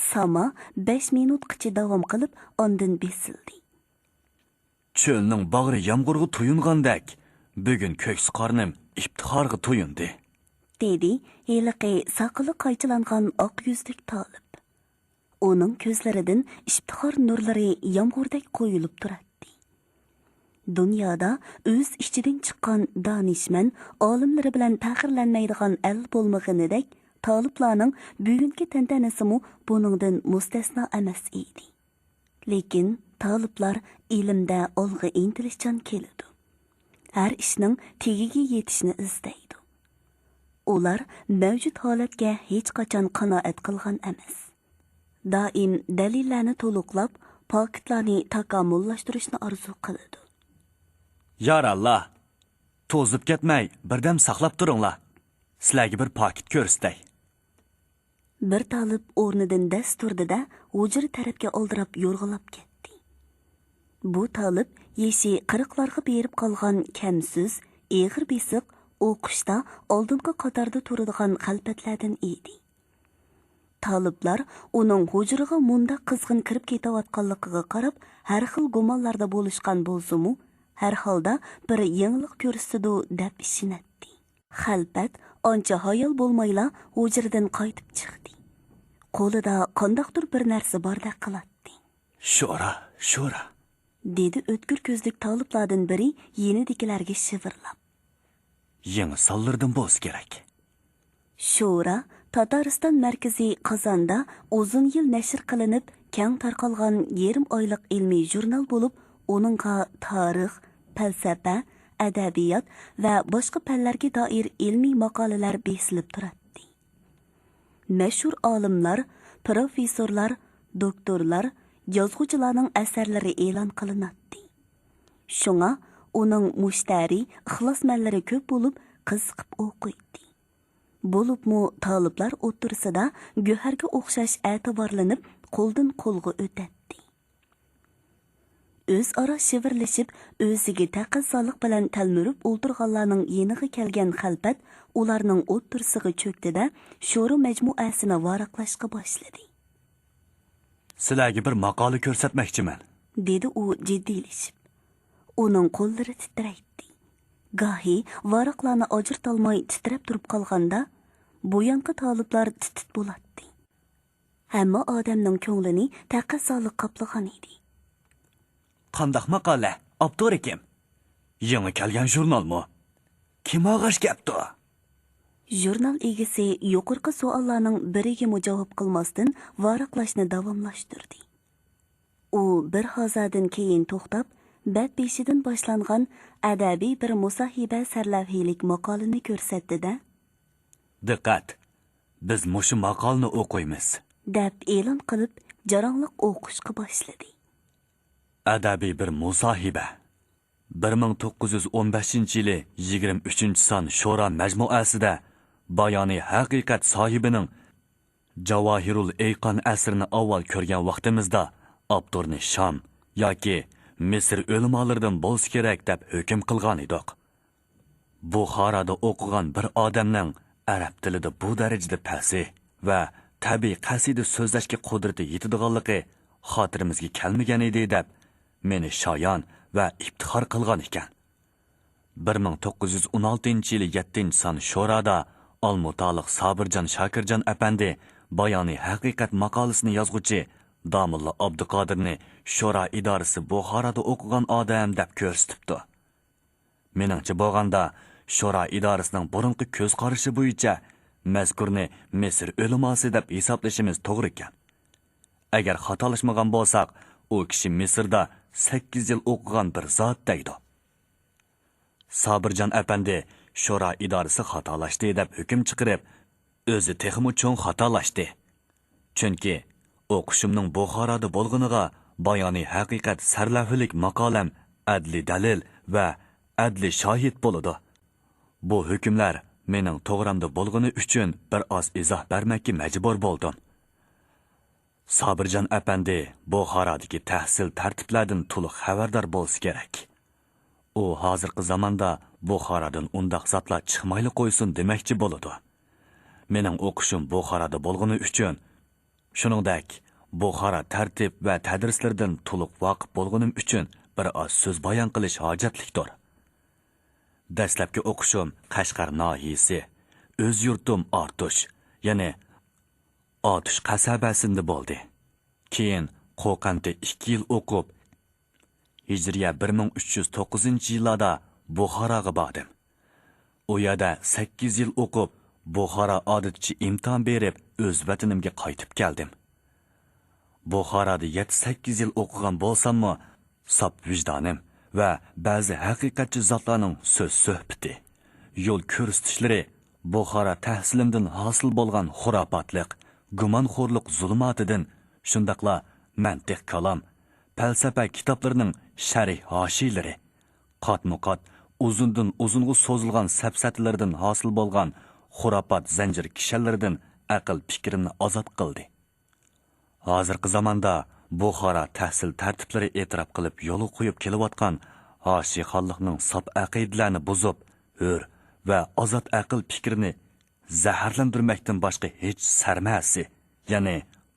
ساما بەش مىنۇتقىچە داۋام قىلىپ، ئاندىن بېسىلدى. چۆلنىڭ باغرى يامغۇرغا تويۇنغاندەك، بۈگۈن كۆكسى قارنىم ئىپتىخارغا تويۇندى. دېدى ھېلىقى ساقىلى قايچىلانغان ئاق يۈزلۈك تالىپ. ئۇنىڭ كۆزلىرىدىن ئىپتىخار نۇرلىرى يامغۇردەك قۇيۇلۇپ تۇراتتى. دۇنيادا ئۆز ئىچىدىن چىققان دانىشمەن ئالىملىرى بىلەن پەخىرلەنمەيدىغان ئەل بولمىغىنىدەك، تالىپلارنىڭ بۈگۈنكى تەنتەنىسىمۇ بۇنىڭدىن مۇستەسنا ئەمەس ئىدى. لېكىن تالىپلار ئىلىمدە ئالغا ئىنتىلىشچان كېلىدۇ. ھەر ئىشنىڭ تېگىگە يېتىشنى ئىزدەيدۇ. ئۇلار مەۋجۇت ھالەتكە ھېچقاچان قانائەت قىلغان ئەمەس. دائىم دەلىللەرنى تولۇقلاپ، پاكىتلارنى تاكامۇللاشتۇرۇشنى ئارزۇ قىلىدۇ. ياراللا، توزۇپ كەتمەي، بىردەم ساقلاپ تۇرۇڭلار. سىلەرگە بىر پاكىت كۆرسىتەي. بىر تالىپ ئورنىدىن دەس تۇردى-دە، ھۇجرا تەرەپكە ئالدىراپ يورغىلاپ كەتتى. بۇ تالىپ يېشى قىرىقلارغا بېرىپ قالغان كەمسىز، ئېغىر بېسىق، ئوقۇشتا ئالدىنقى قاتاردا تۇرىدىغان خەلپەتلەردىن ئىدى. تالىپلار ئۇنىڭ ھۇجرىغا مۇنداق قىزغىن كىرىپ كېتىۋاتقانلىقىغا قاراپ، ھەر خىل گۇمانلاردا بولۇشقان بولسىمۇ، ھەر ھالدا بىر يېڭىلىق كۆرسىتىدۇ دەپ ئىشىنەتتى. خەلپەت ئانچە ھايال بولمايلا ھۇجرىدىن قايتىپ چىقتى. قولىدا قانداقتۇر بىر نەرسە باردەك قىلاتتى. شورا، شورا، دېدى ئۆتكۈر كۆزلۈك تالىپلاردىن بىرى يېنىدىكىلەرگە شىۋىرلاپ. يېڭى سانلىرىدىن بولسا كېرەك. شورا تاتارىستان مەركىزى قازاندا ئۇزۇن يىل نەشر قىلىنىپ، كەڭ تارقالغان يېرىم ئايلىق ئىلمىي ژۇرنال بولۇپ، ئۇنىڭغا تارىخ، پەلسەپە، ئەدەبىيات ۋە باشقا پەنلەرگە دائىر ئىلمىي ماقالىلەر بېسىلىپ تۇراتتى. مەشھۇر ئالىملار، پىروفېسسورلار، دوكتورلار، يازغۇچىلارنىڭ ئەسەرلىرى ئېلان قىلىناتتى. شۇڭا ئۇنىڭ مۇشتەرى، ئىخلاسمەنلىرى كۆپ بولۇپ، قىزىقىپ ئوقۇيتتى. بولۇپمۇ تالىپلار ئوتتۇرىسىدا گۆھەرگە ئوخشاش ئەتىۋارلىنىپ، قولدىن قولغا ئۆتەتتى. ئۆزئارا شىۋىرلىشىپ، ئۆزىگە تەقەززالىق بىلەن تەلمۈرۈپ ئولتۇرغانلارنىڭ يېنىغا كەلگەن خەلپەت ئۇلارنىڭ ئوتتۇرىسىغا چۆكتى-دە، شورا مەجمۇئەسىنى ۋاراقلاشقا باشلىدى. سىلەرگە بىر ماقالە كۆرسەتمەكچىمەن، دېدى ئۇ جىددىيلىشىپ. ئۇنىڭ قوللىرى تىترەيتتى. گاھى ۋاراقلارنى ئاجرىتالماي تىترەپ تۇرۇپ قالغاندا، بۇيانقى تالىپلار تىت-تىت بولاتتى. ھەممە ئادەمنىڭ كۆڭلىنى تەقەززالىق قاپلىغان ئىدى. قانداق ماقالە؟ ئاپتورى كىم؟ يېڭى كەلگەن ژۇرنالمۇ؟ كىم ئالغاچ كەپتۇ؟ ژۇرنال ئىگىسى يۇقىرىقى سوئاللارنىڭ بىرىگىمۇ جاۋاب قىلماستىن، ۋاراقلاشنى داۋاملاشتۇردى. ئۇ بىر ھازادىن كېيىن توختاپ، بەت بېشىدىن باشلانغان ئەدەبىي بىر مۇساھىبە سەرلەۋھىلىك ماقالىنى كۆرسەتتى-دە، دىققەت! بىز مۇشۇ ماقالىنى ئوقۇيمىز، دەپ ئېلان قىلىپ، جاراڭلىق ئوقۇشقا باشلىدى. ئەدەبىي بىر مۇساھىبە. بىر مىڭ توققۇز يۈز ئون بەشىنچى يىلى يىگىرمە ئۈچىنچى سان شورا مەجمۇئەسىدە بايانى ھەقىقەت ساھىبىنىڭ جاۋاھىرۇل ئەيقان ئەسىرىنى ئاۋۋال كۆرگەن ۋاقتىمىزدا، ئاپتورنى شام ياكى مىسىر ئۆلىمالىرىدىن بولسا كېرەك دەپ ھۆكۈم قىلغان ئىدۇق. بۇخارادا ئوقۇغان بىر ئادەمنىڭ ئەرەب تىلىدا بۇ دەرىجىدە پەسىھ ۋە تەبىئىي قەسىدە سۆزلەشكە قۇدرىتى يېتىدىغانلىقى خاتىرىمىزگە كەلمىگەن ئىدى، دەپ مېنى شايان ۋە ئىپتىخار قىلغان ئىكەن. بىر مىڭ توققۇز يۈز ئون ئالتىنچى يىلى يەتتىنچى سان شورادا ئالمۇتالىق سابىرجان شاكىرجان ئەپەندى بايانى ھەقىقەت ماقالىسىنى يازغۇچى داموللا ئابدۇقادىرنى شورا ئىدارىسى بۇخارادا ئوقۇغان ئادەم دەپ كۆرسىتىپتۇ. مېنىڭچە بولغاندا، شورا ئىدارىسىنىڭ بۇرۇنقى كۆز قارىشى بويىچە مەزكۇرنى مىسىر ئۆلىماسى دەپ ھېسابلىشىمىز توغرا ئىكەن. ئەگەر خاتالاشمىغان بولساق، ئۇ كىشى مىسىردا سەككىز يىل ئوقۇغان بىر زات دەيدۇ. سابىرجان ئەپەندى شورا ئىدارىسى خاتالاشتى دەپ ھۆكۈم چىقىرىپ، ئۆزى تېخىمۇ چوڭ خاتالاشتى. چۈنكى ئوقۇشۇمنىڭ بۇخارادا بولغىنىغا بايانى ھەقىقەت سەرلەۋھىلىك ماقالەم ئەدلىي دەلىل ۋە ئەدلىي شاھىت بولىدۇ. بۇ ھۆكۈملەر مېنىڭ توغرامدا بولغىنى ئۈچۈن بىر ئاز ئىزاھ بەرمەككە مەجبۇر بولدۇم. سابىرجان ئەپەندى بۇخارادىكى تەھسىل تەرتىپلەردىن تولۇق خەۋەردار بولسا كېرەك. ئۇ ھازىرقى زاماندا بۇخارادىن ئۇنداق زاتلار چىقمايلا قويسۇن دېمەكچى بولىدۇ. مېنىڭ ئوقۇشۇم بۇخارادا بولغىنى ئۈچۈن، شۇنىڭدەك بۇخارا تەرتىپ ۋە تەدرىسلىرىدىن تولۇق ۋاقىپ بولغىنىم ئۈچۈن بىر ئاز سۆز بايان قىلىش ھاجەتلىكتۇر. دەسلەپكى ئوقۇشۇم قەشقەر ناھىيىسى، ئۆز يۇرتۇم ئارتۇش، يەنى ئاتۇش قەسەبەسىندە بولدى. كېيىن قوقەنتتە ئىككى يىل ئوقۇپ، ھىجرىيە بىر مىڭ ئۈچ يۈز توققۇزىنچى يىللاردا بۇخاراغا باردىم. ئۇ يەردە سەككىز يىل ئوقۇپ، بۇخارا ئادىتىچە ئىمتىھان بېرىپ، ئۆز ۋەتىنىمگە قايتىپ كەلدىم. بۇخارادا يەتتە سەككىز يىل ئوقۇغان بولساممۇ، ساپ ۋىجدانىم ۋە بەزى ھەقىقەتچى زاتلارنىڭ سۆز سۆھبىتى، يول كۆرسىتىشلىرى بۇخارا تەھسىلىمدىن ھاسىل بولغان خۇراپاتلىق، گۇمانخورلۇق زۇلۇماتىدىن، شۇنداقلا مەنتىق كالام، پەلسەپە كىتابلىرىنىڭ شەرھ ھاشىيىلىرى، قاتمۇ قات، ئۇزۇندىن ئۇزۇنغا سوزۇلغان سەپسەتىلىرىدىن ھاسىل بولغان خۇراپات زەنجىر كىشەنلىرىدىن ئەقىل پىكرىمنى ئازاد قىلدى. ھازىرقى زاماندا بۇخارا تەھسىل تەرتىپلىرى ئېتىراپ قىلىپ يولغا قويۇپ كېلىۋاتقان ھاشىيخانلىقنىڭ ساپ ئەقىدىلەرنى بۇزۇپ، ھۆر ۋە ئازاد ئەقىل پىكرىنى زەھەرلەندۈرمەكتىن باشقا ھېچ سەرمەسى، يەنى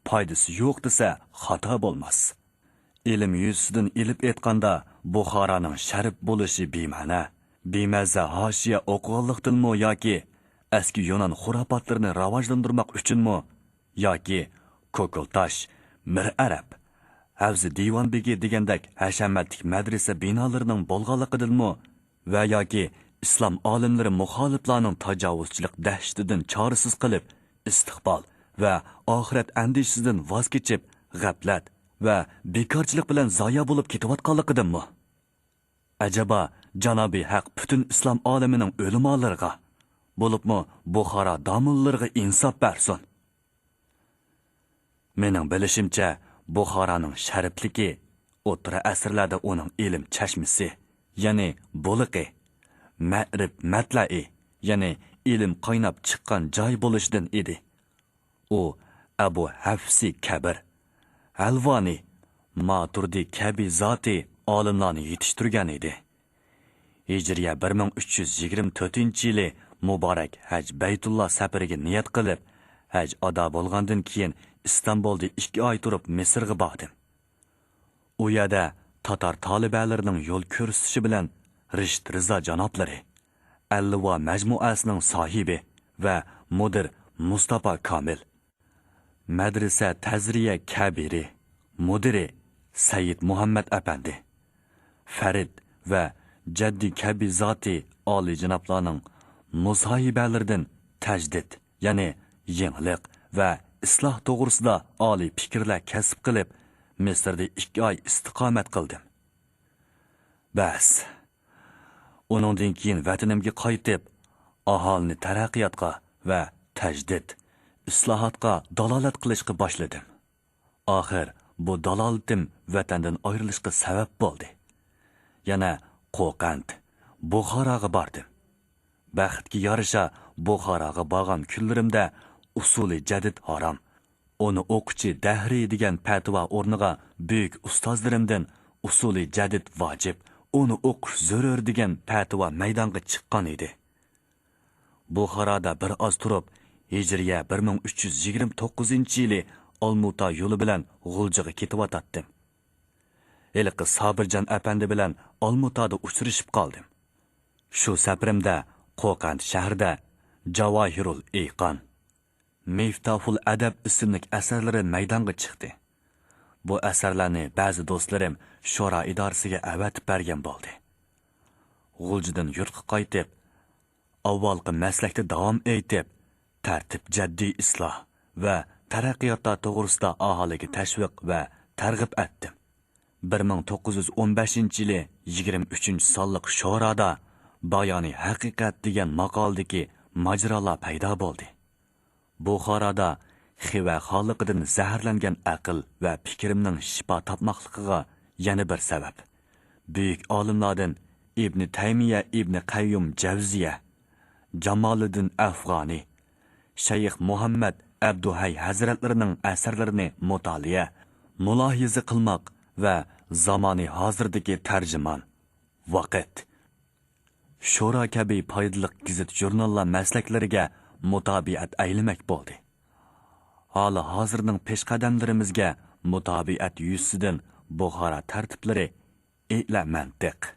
پايدىسى يوق دېسە خاتا بولماس. ئىلىم يۈزىسىدىن ئېلىپ ئېيتقاندا، بۇخارانىڭ شەرىپ بولۇشى بىمەنە، بىمەززە ھاشىيە ئوقۇغانلىقتىنمۇ ياكى ئەسكى يۇنان خۇراپاتلىرىنى راۋاجلاندۇرماق ئۈچۈنمۇ ياكى كوكۇلتاش، مىر ئەرەب، ھەۋزى دىۋان بېگى دېگەندەك ھەشەمەتلىك مەدرىسە بىنالىرىنىڭ بولغانلىقىدىنمۇ ۋە ياكى ئىسلام ئالىملىرى مۇخالىپلارنىڭ تاجاۋۇزچىلىق دەھشىتىدىن چارىسىز قېلىپ، ئىستىقبال ۋە ئاخىرەت ئەندىشىسىدىن ۋاز كېچىپ، غەپلەت ۋە بىكارچىلىق بىلەن زايە بولۇپ كېتىۋاتقانلىقىدىنمۇ؟ ئەجەبا، جانابى ھەق پۈتۈن ئىسلام ئالىمىنىڭ ئۆلىمالىرىغا، بولۇپمۇ بۇخارا داموللىرىغا ئىنساپ بەرسۇن. مېنىڭ بىلىشىمچە، بۇخارانىڭ شەرىپلىكى ئوتتۇرا ئەسىرلەردە ئۇنىڭ ئىلىم چەشمىسى، يەنى بۇلىقى، مەئرىپ مەتلەئى، يەنى ئىلىم قايناپ چىققان جاي بولۇشىدىن ئىدى. ئۇ ئەبۇ ھەفسى كەبىر، ھەلۋانى، ماتۇردى كەبى زاتى ئالىملارنى يېتىشتۈرگەن ئىدى. ھىجرىيە بىر مىڭ ئۈچ يۈز يىگىرمە تۆتىنچى يىلى مۇبارەك ھەج بەيتۇللا سەپىرىگە نىيەت قىلىپ، ھەج ئادا بولغاندىن كېيىن ئىستانبۇلدا ئىككى ئاي تۇرۇپ مىسىرغا باردىم. ئۇ يەردە تاتار تالىبەلىرىنىڭ يول كۆرسىتىشى بىلەن رىشىت رىزا جانابلىرى، ئەللىۋا مەجمۇئەسىنىڭ ساھىبى ۋە مۇدىر مۇستاپا كامىل، مەدرىسە تەزرىيە كەبىرى، مۇدىرى سەيىد مۇھەممەد ئەپەندى، فەرىد ۋە جەددى كەبى زاتى ئالىيجانابلارنىڭ مۇساھىبەلىرىدىن تەجدىد، يەنى يېڭىلىق ۋە ئىسلاھ توغرىسىدا ئالىي پىكىرلەر كەسىپ قىلىپ، مىسىردا ئىككى ئاي ئىستىقامەت قىلدىم. بەس، ئۇنىڭدىن كېيىن ۋەتىنىمگە قايتىپ، ئاھالىنى تەرەققىياتقا ۋە تەجدىد، ئىسلاھاتقا دالالەت قىلىشقا باشلىدىم. ئاخىر بۇ دالالىتىم ۋەتەندىن ئايرىلىشقا سەۋەب بولدى. يەنە قوقەنت، بۇخاراغا باردىم. بەختكە يارىشا، بۇخاراغا بارغان كۈنلىرىمدە ئۇسۇلى جەدىد ھارام، ئۇنى ئوقۇچى دەھرىي دېگەن پەتىۋا ئورنىغا بۈيۈك ئۇستازلىرىمدىن ئۇسۇلى جەدىد ۋاجىپ، ئۇنى ئوقۇش زۆرۈر دېگەن پەتىۋا مەيدانغا چىققان ئىدى. بۇخارادا بىر ئاز تۇرۇپ، ھىجرىيە بىر مىڭ ئۈچ يۈز يىگىرمە توققۇزىنچى يىلى ئالمۇتا يولى بىلەن غۇلجىغا كېتىۋاتاتتىم. ھېلىقى سابىرجان ئەپەندى بىلەن ئالمۇتادا ئۇچرىشىپ قالدىم. شۇ سەپىرىمدە قوقەنت شەھىرىدە جاۋاھىرۇل ئېيقان، مىفتاھۇل ئەدەب ئىسىملىك ئەسەرلىرى مەيدانغا چىقتى. بۇ ئەسەرلەرنى بەزى دوستلىرىم شورا ئىدارىسىگە ئەۋەتىپ بەرگەن بولدى. غۇلجىدىن يۇرتقا قايتىپ، ئاۋۋالقى مەسلەكتە داۋام ئېيتىپ، تەرتىپ جەددىي ئىسلاھ ۋە تەرەققىياتلار توغرىسىدا ئاھالىگە تەشۋىق ۋە تەرغىب ئەتتىم. بىر مىڭ توققۇز يۈز ئون بەشىنچى يىلى يىگىرمە ئۈچىنچى سانلىق شورادا بايانى ھەقىقەت دېگەن ماقالىدىكى ماجىرالار پەيدا بولدى. بۇخارادا خىۋە خانلىقىدىن زەھەرلەنگەن ئەقىل ۋە پىكرىمنىڭ شىپا تاپماقلىقىغا يەنە بىر سەۋەب، بۈيۈك ئالىملاردىن ئىبنى تەيمىيە، ئىبنى قەييۇم جەۋزىيە، جامالىدىن ئەفغانى، شەيخ مۇھەممەد ئەبدۇھەي ھەزرەتلىرىنىڭ ئەسەرلىرىنى مۇتالىئە، مۇلاھىزە قىلماق ۋە زامانى ھازىردىكى تەرجىمان، ۋاقىت، شورا كەبى پايدىلىق گېزىت-ژۇرناللار مەسلەكلىرىگە مۇتابىئەت ئەيلىمەك بولدى. ھالى ھازىرنىڭ پېشقەدەملىرىمىزگە مۇتابىئەت يۈزىسىدىن بۇخارا تەرتىپلىرى، ئىلە مەنتىق،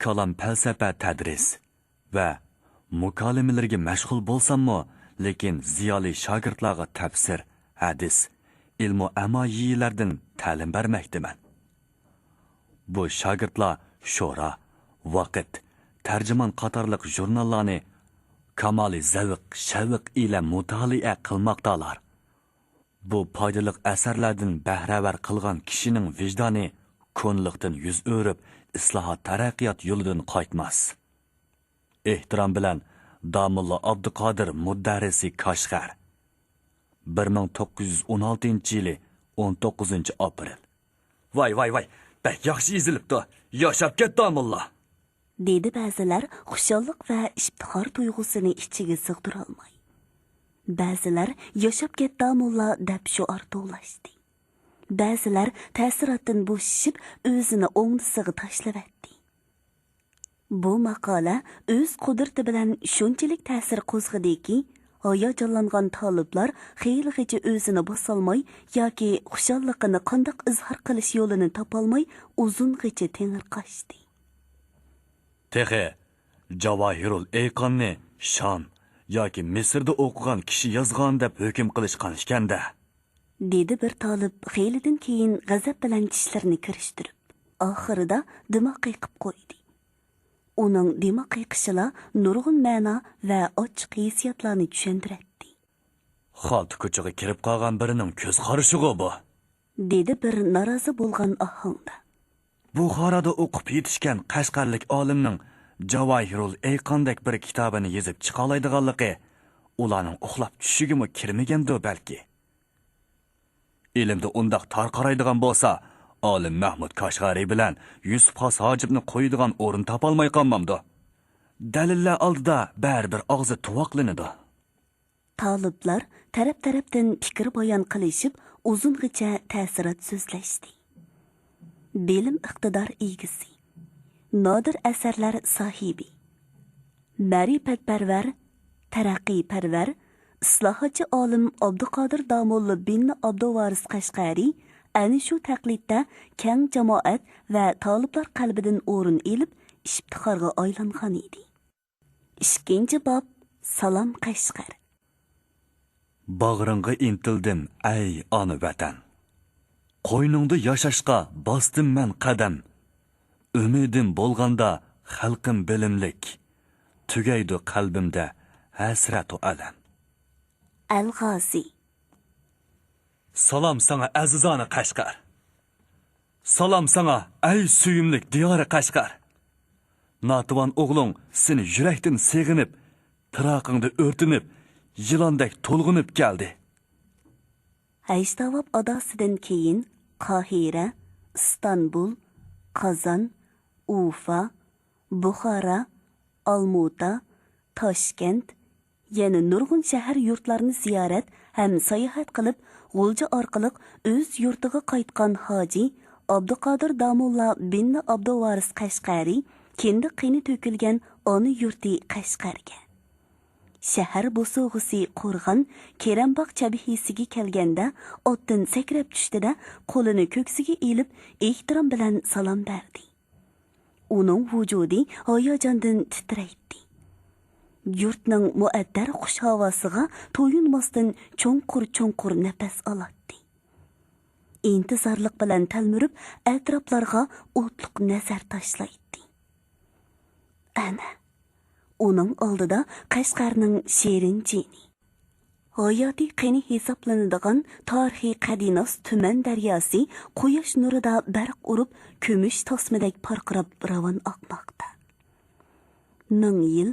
كالام پەلسەپە تەدرىس ۋە مۇكالىمىلىرىگە مەشغۇل بولساممۇ، لېكىن زىيالىي شاگىرتلارغا تەپسىر، ھەدىس، ئىلمۇ ئەمايىلەردىن تەلىم بەرمەكتىمەن. بۇ شاگىرتلار شورا، ۋاقىت، تەرجىمان قاتارلىق ژۇرناللارنى كامالىي زەۋق، شەۋق ئىلە مۇتالىئە قىلماقتالار. بۇ پايدىلىق ئەسەرلەردىن بەھرىۋەر قىلغان كىشىنىڭ ۋىجدانى كونىلىقتىن يۈز ئۆرۈپ، ئىسلاھات، تەرەققىيات يولىدىن قايتماس. ئېھتىرام بىلەن، داموللا ئابدۇقادىر مۇدەررىسى كاشغەر. بىر مىڭ توققۇز يۈز ئون ئالتىنچى يىلى ئون توققۇزىنچى ئاپرېل. ۋاي، ۋاي، ۋاي، بەك ياخشى يېزىلىپتۇ. ياشاپ كەت، داموللا! دېدى بەزىلەر خۇشاللىق ۋە ئىپتىخار تۇيغۇسىنى ئىچىگە سىغدۇرالماي. بەزىلەر «ياشاپ كەت، داموللا» دەپ شوئار توۋلاشتى. بەزىلەر تەسىراتتىن بوشىشىپ، ئۆزىنى ئوڭدىسىغا تاشلىۋەتتى. بۇ ماقالە ئۆز قۇدرىتى بىلەن شۇنچىلىك تەسىر قوزغىدىكى، ھاياجانلانغان تالىپلار خېلىغىچە ئۆزىنى باسالماي ياكى خۇشاللىقىنى قانداق ئىزھار قىلىش يولىنى تاپالماي ئۇزۇنغىچە تېڭىرقاشتى. تېخى جاۋاھىرۇل ئەيقاننى شام ياكى مىسىردا ئوقۇغان كىشى يازغان دەپ ھۆكۈم قىلىشقان ئىكەن-دە. دېدى بىر تالىپ خېلىدىن كېيىن غەزەپ بىلەن چىشلىرىنى كىرىشتۈرۈپ، ئاخىرىدا دىماق قېقىپ قويدى. ئۇنىڭ دىماق قېقىشىلا نۇرغۇن مەنا ۋە ئاچچىق ھېسسىياتلارنى چۈشەندۈرەتتى. خالتا كوچىغا كىرىپ قالغان بىرىنىڭ كۆز قارىشىغۇ بۇ؟ دېدى بىر نارازى بولغان ئاھاڭدا. بۇخارادا ئوقۇپ يېتىشكەن قەشقەرلىك ئالىمنىڭ جاۋاھىرۇل ئەيقاندەك بىر كىتابىنى يېزىپ چىقالايدىغانلىقى ئۇلارنىڭ ئۇخلاپ چۈشىگىمۇ كىرمىگەندۇ بەلكى. ئىلىمدە ئۇنداق تار قارايدىغان بولسا، ئالىم مەھمۇد كاشغەرى بىلەن يۈسۈپ خاس ھاجىپنى قويىدىغان ئورۇن تاپالماي قالمامدۇ؟ دەلىللەر ئالدىدا بەرىبىر ئاغزى تۇۋاقلىنىدۇ. تالىپلار تەرەپ-تەرەپتىن پىكىر بايان قىلىشىپ، ئۇزۇنغىچە تەسىرات سۆزلەشتى. بىلىم ئىقتىدار ئىگىسى، نادىر ئەسەرلەر ساھىبى، مەرىپەتپەرۋەر، تەرەققىيپەرۋەر، ئىسلاھاتچى ئالىم ئابدۇقادىر داموللا بىننى ئابدۇۋارىس قەشقەرى ئەنە شۇ تەقلىدتە كەڭ جامائەت ۋە تالىپلار قەلبىدىن ئورۇن ئېلىپ، ئىپتىخارغا ئايلانغان ئىدى. ئىككىنچى باب، سالام قەشقەر. باغرىڭغا ئىنتىلدىم، ئەي ئانا ۋەتەن! قوينۇڭدا ياشاشقا باستىم مەن قەدەم. ئۈمىدىم بولغاندا خەلقىم بىلىملىك، تۈگەيدۇ قەلبىمدە ھەسرەتۇ ئەلەم. ئەلغازى. سالام ساڭا، ئەزىزانە قەشقەر! سالام ساڭا، ئەي سۆيۈملۈك دىيارى قەشقەر! ناتىۋان ئوغلۇڭ سېنى يۈرەكتىن سېغىنىپ، پىراقىڭدا ئۆرتىنىپ، يىلاندەك تولغىنىپ كەلدى. ھەيشتاۋاب ئاداسىدىن كېيىن قاھىرە، ئىستانبۇل، قازان، ئۇفا، بۇخارا، ئالمۇتا، تاشكەنت، يەنە نۇرغۇن شەھەر يۇرتلارنى زىيارەت ھەم ساياھەت قىلىپ، غۇلجا ئارقىلىق ئۆز يۇرتىغا قايتقان ھاجى ئابدۇقادىر داموللا بىننى ئابدۇۋارىس قەشقەرى كىندىك قېنى تۆكۈلگەن ئانا يۇرتى قەشقەرگە، شەھەر بوسۇغىسى قورغان كېرەمباغ چەبھىسىگە كەلگەندە، ئاتتىن سەكرەپ چۈشتى-دە، قولىنى كۆكسىگە ئېلىپ، ئېھتىرام بىلەن سالام بەردى. ئۇنىڭ ۋۇجۇدى ھاياجاندىن تىترەيتتى. يۇرتنىڭ مۇئەتتەر خۇش ھاۋاسىغا تويۇنماستىن چوڭقۇر-چوڭقۇر نەپەس ئالاتتى. ئىنتىزارلىق بىلەن تەلمۈرۈپ، ئەتراپلارغا ئوتلۇق نەزەر تاشلايتتى. ئەنە، ئۇنىڭ ئالدىدا قەشقەرنىڭ شېرىن جېنى. ھاياتىي قېنى ھېسابلىنىدىغان تارىخىي قەدىناس تۈمەن دەرياسى قۇياش نۇرىدا بەرق ئۇرۇپ، كۈمۈش تاسمىدەك پارقىراپ راۋان ئاقماقتا. مىڭ يىل،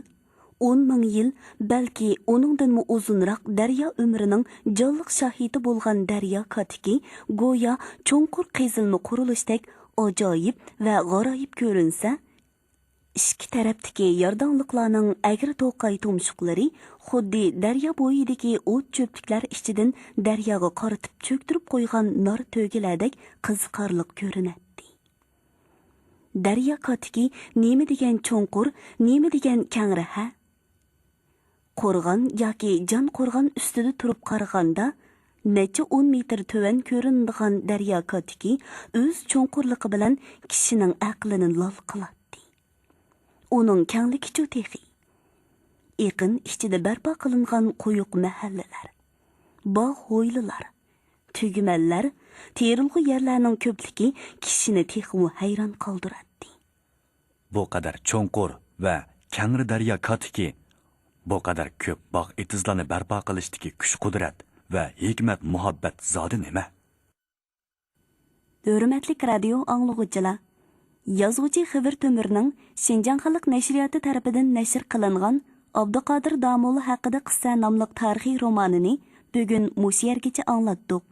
ئون مىڭ يىل، بەلكى ئۇنىڭدىنمۇ ئۇزۇنراق دەريا ئۆمرىنىڭ جانلىق شاھىتى بولغان دەريا كاتىكى گويا چوڭقۇر قېزىلما قۇرۇلۇشتەك ئاجايىپ ۋە غارايىپ كۆرۈنسە، ئىككى تەرەپتىكى يارداڭلىقلارنىڭ ئەگرى توقاي تۇمشۇقلىرى خۇددى دەريا بويىدىكى ئوت-چۆپلۈكلەر ئىچىدىن دەرياغا قارىتىپ چۆكتۈرۈپ قويغان نار تۆگىلەردەك قىزىقارلىق كۆرۈنەتتى. دەريا كاتىكى نېمە دېگەن چوڭقۇر، نېمە دېگەن كەڭرى ھە؟ قورغان ياكى جان قورغان ئۈستىدە تۇرۇپ قارىغاندا، نەچچە ئون مېتىر تۆۋەن كۆرۈنىدىغان دەريا كاتىكى ئۆز چوڭقۇرلۇقى بىلەن كىشىنىڭ ئەقلىنى لال قىلاتتى. ئۇنىڭ كەڭلىكىچۇ تېخى؟ ئېقىن ئىچىدە بەرپا قىلىنغان قويۇق مەھەللىلەر، باغ ھويلىلار، تۈگمەنلەر، تېرىلغۇ يەرلەرنىڭ كۆپلۈكى كىشىنى تېخىمۇ ھەيران قالدۇراتتى. بۇ قەدەر چوڭقۇر ۋە كەڭرى دەريا كاتىكى، بۇ قەدەر كۆپ باغ ئېتىزلارنى بەرپا قىلىشتىكى كۈچ-قۇدرەت ۋە ھېكمەت-مۇھەببەت زادى نېمە؟ ھۆرمەتلىك رادىيو ئاڭلىغۇچىلار، يازغۇچى خېۋىر تۆمۈرنىڭ شىنجاڭ خەلق نەشرىياتى تەرىپىدىن نەشر قىلىنغان ئابدۇقادىر داموللا ھەققىدە قىسسە ناملىق تارىخىي رومانىنى بۈگۈن مۇشۇ يەرگىچە ئاڭلاتتۇق.